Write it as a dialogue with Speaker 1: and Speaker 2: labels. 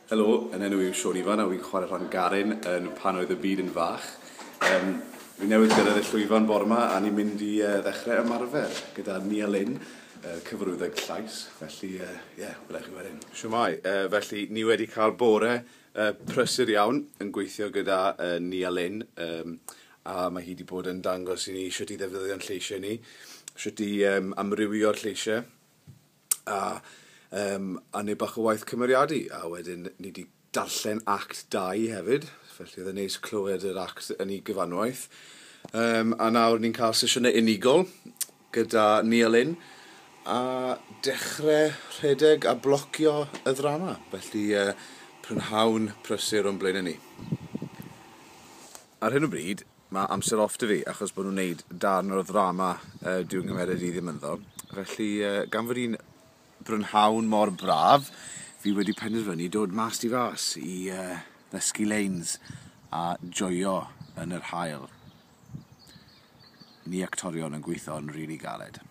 Speaker 1: Helo, yn enw i yw Siôn Ifan a wi'n chwarae rhan Garin yn Pan Oedd y Byd yn Fach. Um, fi newydd gyrraedd y llwyfan bore yma a ni'n mynd i ddechrau ymarfer gyda Nia Lynn, cyfarwyddwr llais. Felly, ie, yeah, wela chi wedyn. Shwmae, felly ni wedi cael bore prysur iawn yn gweithio gyda Nia Lynn, a mae hi wedi bod yn dangos i ni shwt i ddefnyddio'n lleisiau ni, shwt i amrywio'r lleisiau, a neud bach o waith cymeriadu, a wedyn ni wedi darllen act 2 hefyd, felly oedd e'n neis clywed yr act yn ei gyfanwaith. A nawr ni'n cael sesiynau unigol gyda Nia Lynn a dechrau rhedeg a blocio y ddrama. Felly prynhawn prysur o'n blaenau ni. Ar hyn o bryd, mae amser off 'da fi achos bod nhw'n neud darn o'r ddrama dyw nghymeriad i ddim ynddo. Felly gan fod hi'n brynhawn mor braf, fi wedi penderfynu dod mas tu fas i ddysgu leins a joio yn yr haul. Ni actorion yn gweithio yn rili galed.